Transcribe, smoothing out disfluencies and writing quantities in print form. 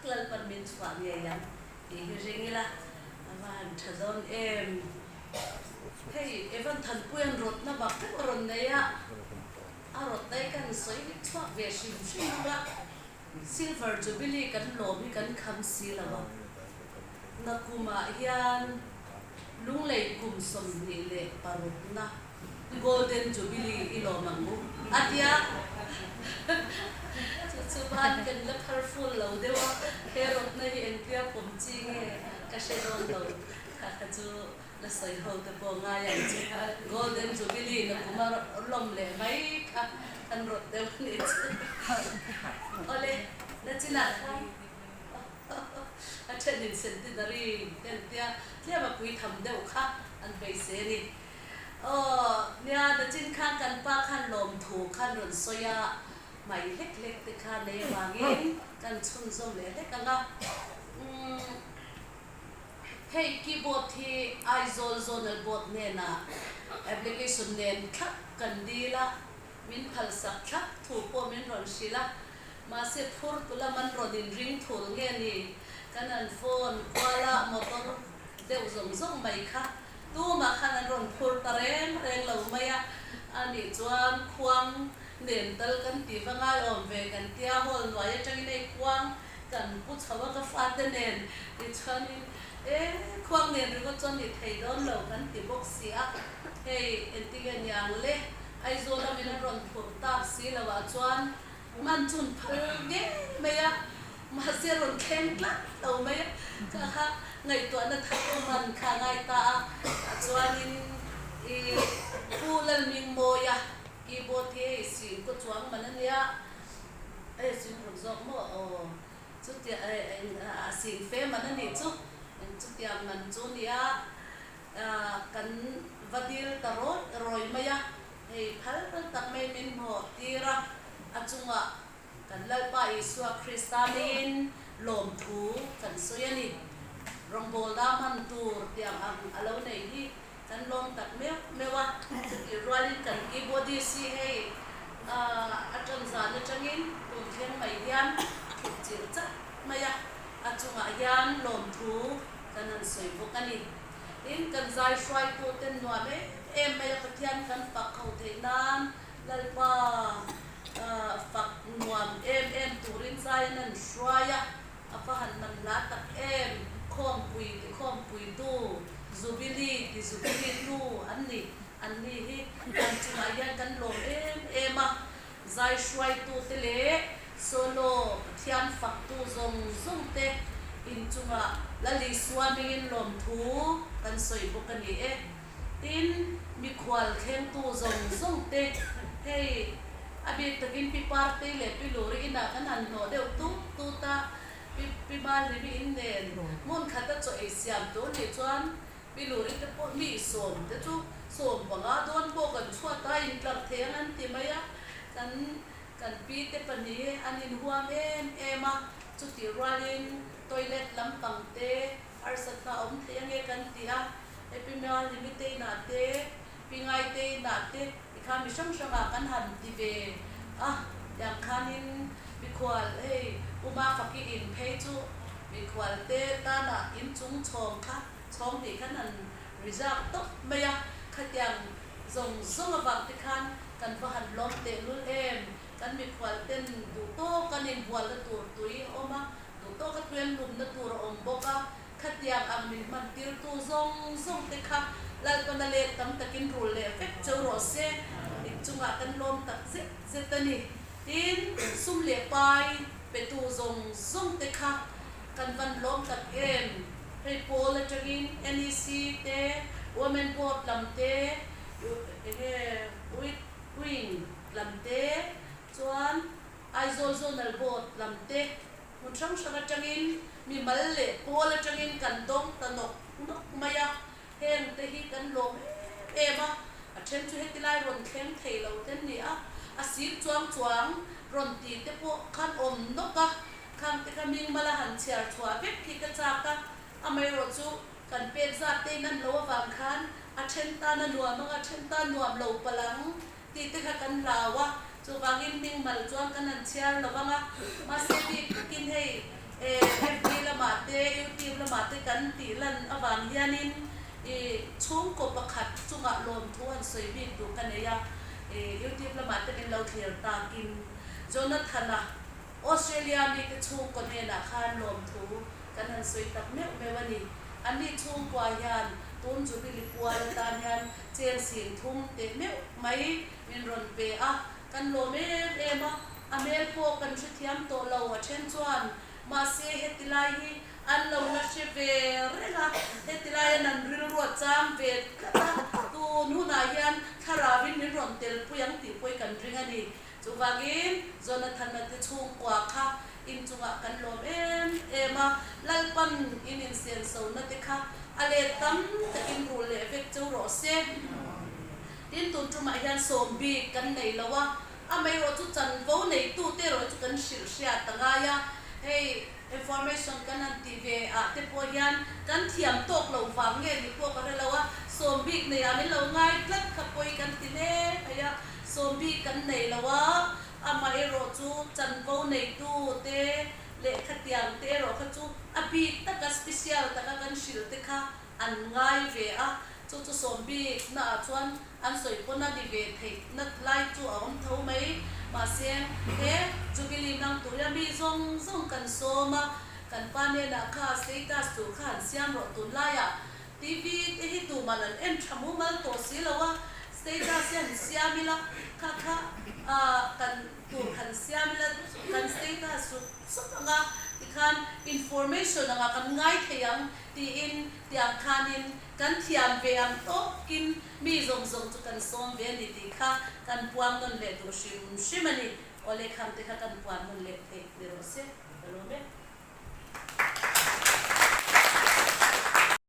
Lalpan min chhuah ngei ang tih hi ring ila a va han tha dawn em. Hei Evan Thanpuia'n rawtna bak deuh a rawn nei a, a rawtna hi kan sawi chhuak ve hrim hrim bawk a, Silver Jubilee kan lawm hi kan kham si lo a, Nakumah hian Lunglei kum 26 na Golden Jubilee i lawm ang u a tia. Chu chu ban kan la phar full lo deuh a, he rawtna hi engtia pawm chi nge ka hre dawn lo. Kha kha chu la sawi ho te pawh ngai ang chu. Golden Jubilee na kuma lawm leh mai kha kan rawt deuh a nih chu. Awle, nachinah khan. A thenin centenary te an tia, tlem a pui tham deuh kha an beisei a ni. Aw, nia, nachin khan kan pa khan lawmthu khan rawn sawi a, hmai hlek hlek te kha nei avangin kan chhunzawm leh hlek ang a. Umm, hei keyboard hi Aizawl Zonal Board hnenah application nen thlap kan dil a, min phalsak thlap thu pawh min rawn hrilh a, Mahse phur tu lam an rawn in ring thul nge ni? Kan han phone kual a, motor deuh zawng zawng mai kha tumah khan an rawn phur ta reng reng lo mai a, a nih chuan khuang nen tal kan ti va ngai awm ve kan tia hall hnuai atangin hei khuang kan pu chho a ka fate nen tichuanin e khuang nen ringawt chuan ni thei dawn lo kan ti bawk si a, hei engtinge niang le Aizawl a min rawn phur tak si lo ah chuan Man chun phal ngei mai a, mahse rawn thleng tlat lo mai a, ka kha ngaihtuahna thar u man kha a ngai ta a, tah chuanin i Pu Lalmingmawia keyboard hi hei sing kaw chuang man a nia, hei sing ruk zawk maw aw, chutia a sing fe man a nih chu, chutiang man chu a nia, kan va dil ta rawi rawi mai a. Hei phal tak mai min hmuh tir a, a chungah kan Lalpa Isua Krista mingin lawmthu kan sawi a ni. Rawngbawlna hman tur tiang ang a lo nei hi kan lawm tak meuh meuh a, chutih rualin kan keyboardist hi hei a tan zan atangin tun thleng mai hian thut chilh chat mai a, a chungah hian lawmthu kan han sawi bawk a ni. Tin, kan zai hruaituten nuam em em mai a Pathian kan fak ho theih nan Lalpa fak nuam em em turin zai an han hruai a, a va han man hla tak em, khawmpui ti khawmpui tu, Jubilee ti Jubilee tu an ni, an ni hi kan chungah hian kan lawm em em a, zai hruaitute leh Solo, Pathian faktu zawng zawng te inchungah Lal Isua hmingin lawmthu kan sawi bawk a ni e. Tin, mikhual thlengtu zawng zawng te, hei a bik takin Pi Partei leh Pi Luri inah kan han hnawh deuh tut tut a, Pi Pi Malrimi in nen hmun khata chaw ei siam tur nih chuan Pi Luri te pawh mi sawm te chu 15 dawn pawh kan chhuat a, intlar thei ang an ti mai a, kan Kan pi te pahnih an inhuam em em a, chutih rualin toilet lampang te harsatna a awm thei ange kan ti a, he pi Mial Limitei nah te, pi Ngaitei nah te tikhan mi hrang hrangah kan han ti ve a, tiang khanin mikhual hei Uma Faki in phei chu mikhual te tana inchung chhawng kha chhawng hnih khan han reserve tawp mai a, khatiang Zawng zawng avang te khan kan va han lawm tehlul em? Kan mikhual ten duh tawk an inbualna tur tui a awm a, duh tawka tui an lumna tur a awm bawk a, khatiang ang min hman tirtu zawng zawng te kha Lalpana let tam takin rul leh vek cheu rawh se, inchungah kan lawm tak zet zet a ni. Tin, sum leh pai petu zawng zawng te kha kan van lawm tak em? Hei pawl atangin NEC te, Women Board lam te, enge Youth Wing lam te, chuan Aizawl Zonal Board lam te hmun hrang hrang atangin mimal leh pawl atangin kan dawng ta nawk nawk mai a, heng te hi kan lawm em em a, a then chu heti lai rawn thleng thei lo te an ni a, a sir chuang chuang rawn ti te pawh khan awm nawk a. Khang te kha hming mala han chhiar chhuah vek khi ka chak a, amaherawh chu kan pek zat te in an lo avang khan a then tan a nuam ang a, then tan nuam lo palh ang tih te kha kan hlau a, chuvangin hming mal chuan kan han chhiar lo vang a, mahse bik takin hei eh te kan tih lan avang hianin i chhungkaw pakhat chungah lawmthu han sawi bik duh ka nei a, i YouTube lamah te min lo thlir takin Jonathan-a Australia mite chhungkaw hnenah khan lawmthu kan han sawi tak meuh meuh a ni. Anni chhungkua hian tun Jubilee pual atan hian cheng sing thum teh meuh mai min rawn pe a, kan lawm em em a, a hmel pawh kan hrethiam tawh lo a then chuan mahse heti lai hi an lo la hre ve reng a, heti laiin an rilru a chang ve tlat a, tun hunah hian thlarauin min rawn telpui ang tih pawh hi kan ring a ni. Chuvangin Jonathana te chhungkua kha inchungah kan lawm em em a, Lalpan in insenso na te kha a let tam takin rul leh vek cheu rawh se. Tin, tun tumah hian sawm bik kan nei lo a, amaherawh chu chanvo neitu te erawh chu kan hrilh hriat a ngai a, hei information kan han tih ve ah te pawh hian kan thiam tawk loh vang nge ni pawh ka hre lo a, sawm bik nei ah min lo ngai tlat kha pawi kan ti hle mai a. Sawm bik kan nei lo a, amaherawh chu chanvo neitu te lehkha tiang te erawh kha chu a bik taka special taka kan hrilh te kha an ngai ve a, chu chu sawm bik naah chuan an sawi pawn a ni ve theih na lai chu a awm tho mai. Mahse he Jubilee hmang tur hian mi zawng zawng kan sawm a, kan pa hnenah kha status tur kha han siam rawh tunlaiah TV te hi tuman an en tha mumal tawh si lo a, status hi han siam ila, kha kha kan tur han siam ila kan status sup sup ang a, tikhan information anga kan ngai thei ang tiin tiang khanin kan thiam ve ang tawkin mi zawng zawng chu kan sawm ve a ni tih kha kan puang nawn leh duh hrim hrim a ni. Awle kham te kha kan puan nawn leh theih ni rawh se ka lawm e.